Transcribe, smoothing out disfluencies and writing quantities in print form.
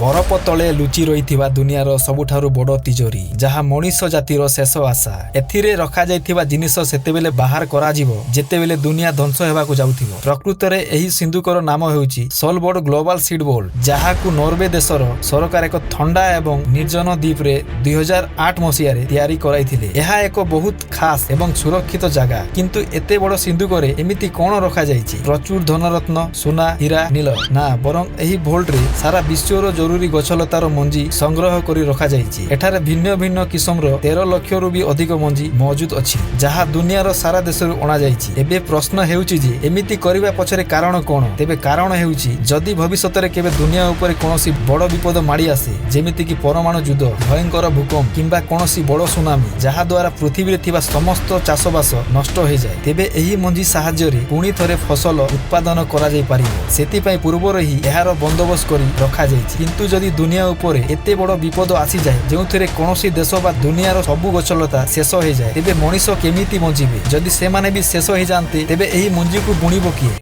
ବରଫ ତଳେ ଲୁଚି ରହିଥିବା ଦୁନିଆର ସବୁଠାରୁ ବଡ଼ ତିଜୋରି, ଯାହା ମଣିଷ ଜାତିର ଶେଷ ଆଶା। ଏଥିରେ ରଖାଯାଇଥିବା ଜିନିଷ ସେତେବେଳେ ବାହାର କରାଯିବ, ଯେତେବେଳେ ଦୁନିଆ ଧ୍ୱଂସ ହେବାକୁ ଯାଉଥିବ। ପ୍ରକୃତରେ ଏହି ସିନ୍ଦୁକର ନାମ ହେଉଛି ସ୍ୱାଲବାର୍ଡ ଗ୍ଲୋବାଲ ସିଡ୍ ଭଲ୍ଟ, ଯାହାକୁ ନରୱେ ଦେଶର ସରକାର ଏକ ଥଣ୍ଡା ଏବଂ ନିର୍ଜନ ଦ୍ୱୀପରେ 2008 ମସିହାରେ ତିଆରି କରାଇଥିଲେ। ଏହା ଏକ ବହୁତ ଖାସ୍ ଏବଂ ସୁରକ୍ଷିତ ଜାଗା। କିନ୍ତୁ ଏତେ ବଡ଼ ସିନ୍ଦୁକରେ ଏମିତି କଣ ରଖାଯାଇଛି? ପ୍ରଚୁର ଧନରତ୍ନ, ସୁନା, ହୀରା, ନୀଳ? ନା, ବରଂ ଏହି ଭୋଲ୍ଟରେ ସାରା ବିଶ୍ୱର ଜରୁରୀ ଗଛଲତାର ମଞ୍ଜି ସଂଗ୍ରହ କରି ରଖାଯାଇଛି। ଏଠାରେ ଭିନ୍ନ ଭିନ୍ନ କିସମର 13 ଲକ୍ଷରୁ ବି ଅଧିକ ମଞ୍ଜି ମହଜୁଦ ଅଛି, ଯାହା ଦୁନିଆର ସାରା ଦେଶରୁ ଅଣାଯାଇଛି। ଏବେ ପ୍ରଶ୍ନ ହେଉଛି ଯେ ଏମିତି କରିବା ପଛରେ କାରଣ କଣ? ତେବେ କାରଣ ହେଉଛି, ଯଦି ଭବିଷ୍ୟତରେ କେବେ ଦୁନିଆ ଉପରେ କୌଣସି ବଡ଼ ବିପଦ ମାଡ଼ି ଆସେ, ଯେମିତିକି ପରମାଣୁ ଯୁଦ୍ଧ, ଭୟଙ୍କର ଭୂକମ୍ପ କିମ୍ବା କୌଣସି ବଡ଼ ସୁନାମି, ଯାହା ଦ୍ୱାରା ପୃଥିବୀରେ ଥିବା ସମସ୍ତ ଚାଷବାସ ନଷ୍ଟ ହୋଇଯାଏ, ତେବେ ଏହି ମଞ୍ଜି ସାହାଯ୍ୟରେ ପୁଣି ଥରେ ଫସଲ ଉତ୍ପାଦନ କରାଯାଇ ପାରିବ। ସେଥିପାଇଁ ପୂର୍ବରୁ ହିଁ ଏହାର ବନ୍ଦୋବସ୍ତ କରି ରଖାଯାଇଛି। କିନ୍ତୁ ଯଦି ଦୁନିଆ ଉପରେ ଏତେ ବଡ଼ ବିପଦ ଆସିଯାଏ, ଯେଉଁଥିରେ କୌଣସି ଦେଶ ବା ଦୁନିଆର ସବୁ ଗଛଲତା ଶେଷ ହୋଇଯାଏ, ତେବେ ମଣିଷ କେମିତି ବଞ୍ଚିବେ? ଯଦି ସେମାନେ ବି ଶେଷ ହେଇଯାଆନ୍ତି, ତେବେ ଏହି ମଞ୍ଜିକୁ ବୁଣିବ କିଏ?